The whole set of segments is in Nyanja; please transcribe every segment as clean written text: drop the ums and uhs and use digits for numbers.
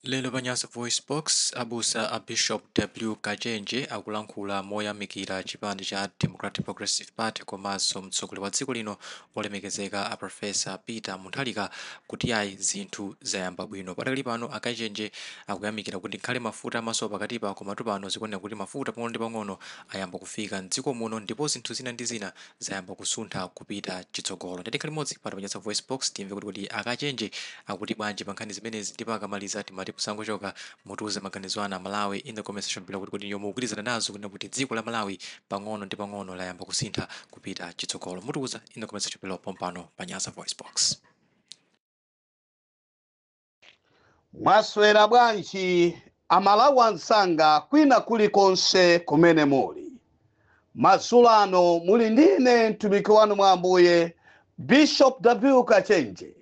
Lero pa Nyasa VoiceBox, abusa a Bishop W Kachenje akulankhula moyamikira chipani cha Democratic Progressive Party komanso mtsogoleri wa dziko lino olemekezeka a Professor Peter Mutharika kuti ayi, zinthu zayamba bwino. Padakali pano a Kachenje akuyamikira kuti ngakhale mafuta amasowa pakatipa, komatu pano zikuoneka kuti mafuta pang'ono ndi pang'ono ayamba kufika mdziko muno ndipo zinthu zina ndi zina zayamba kusuntha kupita chitsogolo. Tikhale limodzi pano pa Nyasa VoiceBox, timve kuti a Kachenje akuti bwanji pa nkhani zimenezi. Ndipo akamaliza timati musangochoka, mutiuze maganizo anu Malawi in the comment section below kuti yomwe mukugwirizana nazo kunena kuti dziko la Malawi pang'ono ndi pang'ono layamba kusintha kupita chitsogolo. Mutiuza in the comment section below pompano pa Nyasa VoiceBox. Mwaswera bwanji Amalawi anzanga kwina kulikonse kumene muli? Madzulo ano muli ndine mtumiki wanu mwa Ambuye, Bishop W Kachenje,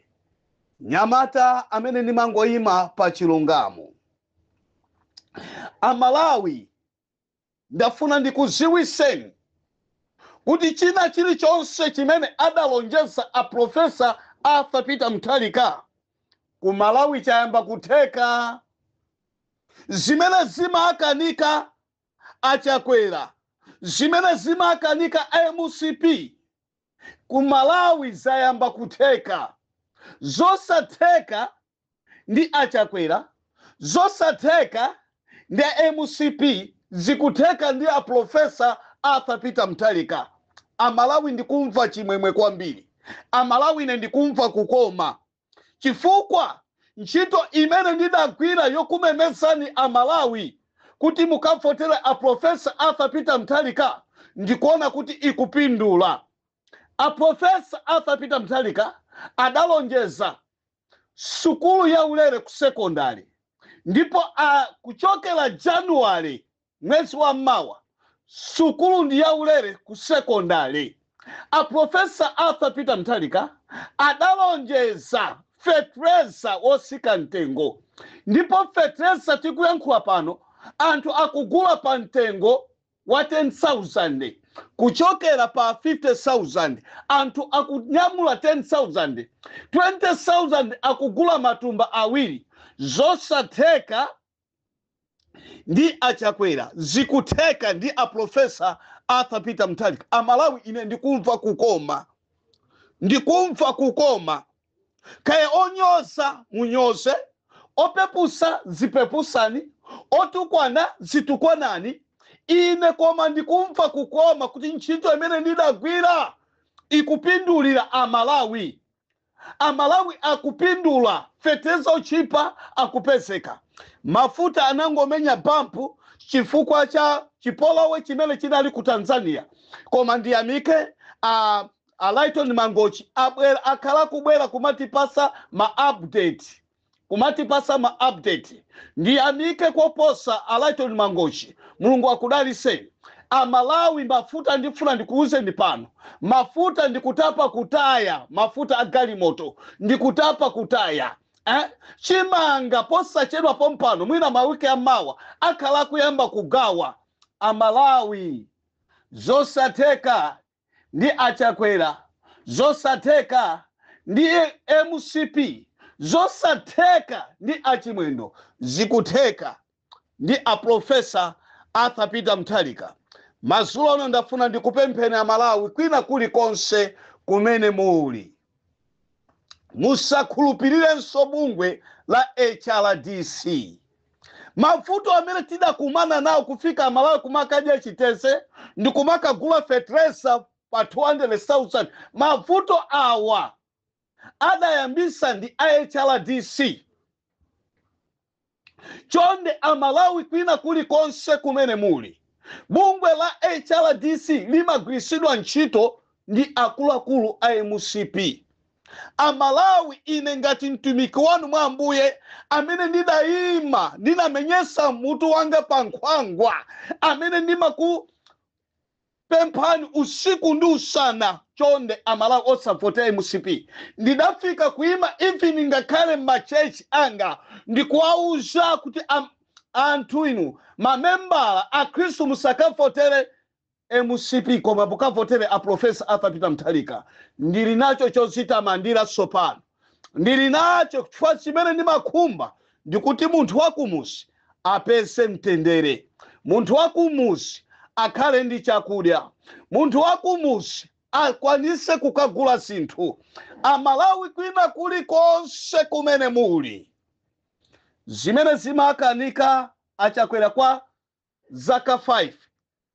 nyamata amene ndimangoyima pa chilungamo. Amalawi, ndafuna ndikuziwiseni kuti china chilichonse chimene adalonjeza a Professor Arthur Peter Mutharika ku Malawi chayamba kutheka. Zimene zimakanika Achakwera, zimene zimakanika MCP, ku Malawi zayamba kutheka. Zosatheka ndi Achakwera, zosatheka ndi a MCP, zikutheka ndi a Professor Arthur Peter Mutharika. Amalawi, ndikumva chimwemwe kwambiri. Amalawi, ine ndikumva kukoma chifukwa ntchito imene ndidagwira yokumemezani Amalawi kuti mukavotere a Professor Arthur Peter Mutharika, ndikuona kuti ikupindula. A Professor Arthur Peter Mutharika adalonjeza sukulu ya ulere ku sekondari, ndipo kuchokera Januwale mwezi wa mawa sukulu ndi ya ulere ku sekondari. A Professor Arthur Peter Mutharika adalonjeza fetereza wosika mtengo, ndipo fetereza tikuyankhula pano anthu akugula pa mtengo wa 10,000 kuchokera pa 50,000. Anthu akunyamula 10,000, 20,000, akugula matumba awiri. Zosatheka ndi Achakwera zikutheka ndi a Professor Arthur Peter Mutharika. Amalawi, ine ndikumva kukoma, ndikumva kukoma. Kaya onyoza munyoze, opepusa zipepusani, otukwana zitukwanani, ine koma ndikumva kukoma kuti ntchito imene ndidagwira ikupindulira Amalawi. Amalawi akupindula, fetereza ochipa akupezeka. Mafuta anangomenya bump chifukwa cha chipolowe chimene chinali ku Tanzania, koma ndiyamike a Lighton Mangochi, abwera, akhala kubwera kumatipasa ma update, kumatipasa ma update. Ndiyamike koposa a Lighton Mangochi, Mulungu akudaliseni. Amalawi, mafuta ndifuna ndikuuzeni pano, mafuta ndikutapa kutaya, mafuta a galimoto ndikutapa kutaya, eh? Chimanga posachedwa pompano, mwina mawiki amawa, akhala kuyamba kugawa. Amalawi, zosatheka ndi Achakwera, zosatheka ndi MCP, zosatheka ndi Achimwendo, zikutheka ndi a Professor Arthur Peter Mutharika. Madzulo ano ndafuna ndikupempheni Amalawi kwina kulikonse kumene muli, musakhulupirirenso bungwe la HRDC. Mavuto amene tidakumana nawo kufika Amalawi kumakadya chiteze ndi kumakagula fetereza pa 200,000, mavuto awa adayambisa ndi HRDC. Chonde Amalawi kwina kulikonse kumene muli, bungwe la HRDC limagwiritsidwa ntchito ndi akuluakulu a MCP. Amalawi, ine ngati mtumiki wanu mwa Ambuye amene ndidayima, ndinamenyesa mutu wanga pa nkhwangwa, amene ndimakupemphani usiku ndi usana, chonde Amalawi, osavotera MCP. Ndidafika kuima even ngakhale m'machechi anga ndikuwauza kuti anthu inu mamembala akhristu, musakavotere MCP koma mukavotere a Professor Arthur Peter Mutharika. Ndili nacho chozitamandira tsopano, ndili nacho chifukwa chimene ndimakhumba. Ndikuti munthu wakumuzi apeze mtendere, munthu wakumuzi akhale ndi chakudya, munthu wakumuzi akwanise kukagula zinthu. Amalawi kwina kulikonse kumene muli, zimene zimakanika aChakwera kwa zaka 5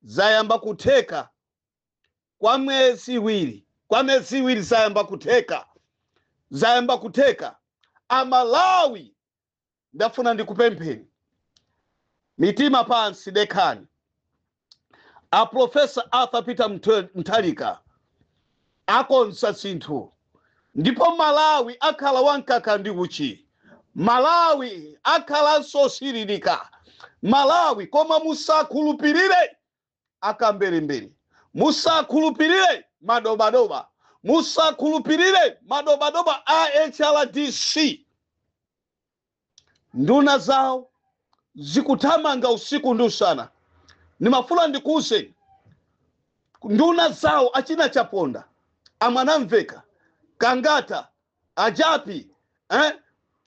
zayamba kutheka kwa mwezi 2, kwa miyezi 2 zayamba kutheka, zayamba kutheka. Amalawi, ndafuna ndikupempheni, mitima pansi, dekhani. A Professor Arthur Peter Mutharika akonza zinthu, ndipo Malawi akhala wamkaka ndi uchi, Malawi akhalanso osiririka Malawi. Koma musakhulupirire akamberembere, musakhulupirire madobadoba, musakhulupirire madobadoba a HRDC. Nduna zawo zikuthamanga usiku ndi usana. Nimafuna ndikuwuzeni, nduna zawo achina Chaponda, amwanamveka, Kangata, Ajapi,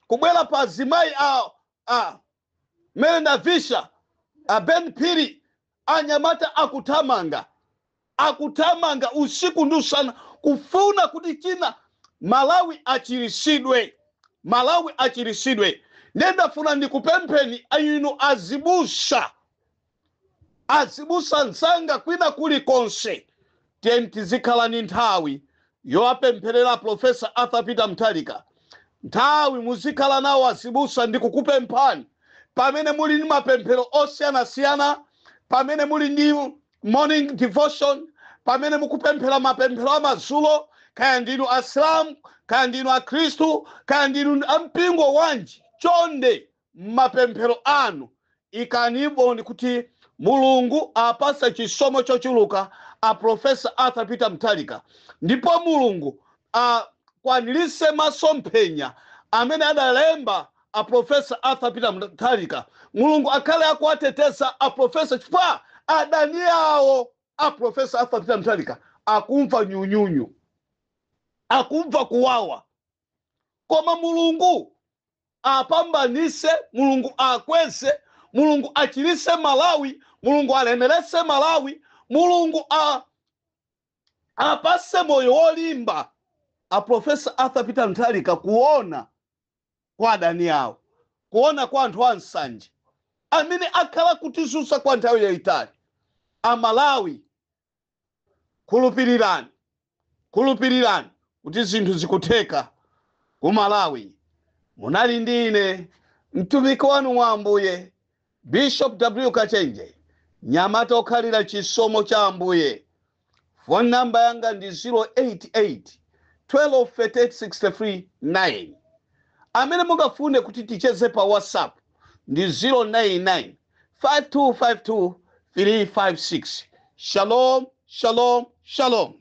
kubwera pa azimayi a Mene Navisha, a Ben Phiri, anyamata akuthamanga, akuthamanga usiku ndi usana kufuna kuti china Malawi achirisidwe, Malawi achirisidwe. Ndiye ndafuna ndikupempheni inu azibusa, azibusa msanga kwina kulikonse, tiyeni tizikhala ndi nthawi yowapempherera Professor Arthur Peter Mutharika. Nthawi muzikhala nawo azibusa. Ndikukupemphani, pamene muli ndi mapemphero osiyanasiyana, pamene muli ndi morning devotion, pamene mukupemphera mapemphero amadzulo, kaya ndinu Asilamu, kaya ndinu Akhristu, kaya ndinu ampingo wanji, chonde mapemphero anu ikaniboni kuti Mulungu apase chisomo chochuluka a Professor Arthur Peter Mutharika, ndipo Mulungu akwanirise masomphenya amene adalemba a Professor Arthur Peter Mutharika. Mulungu akhale akuwateteza a Professor, chifukwa adani awo a Professor Arthur Peter Mutharika akumva nyunyunyu, akumva kuwawa. Koma Mulungu apambanise, Mulungu akweze, Mulungu achirise Malawi, Mulungu alemerese Malawi, Mulungu apase moyo wolimba a Professor Arthur Peter Mutharika, kuona kwa adani awo, kuona kwa anthu ansanje amene akhala kutizunza kwa nthawi yayitali. Amalawi, khulupirirani, khulupirirani kuti zinthu zikutheka ku Malawi. Munali ndi ine mtumiki wanu wa Ambuye, Bishop W Kachenje, nyamata okhalira chisomo cha Ambuye. Phone number yanga ndi 088 12 38 63 9. Amene mungafune kuti ticheze pa WhatsApp ndi 099 5252 356. Shalom, shalom, shalom.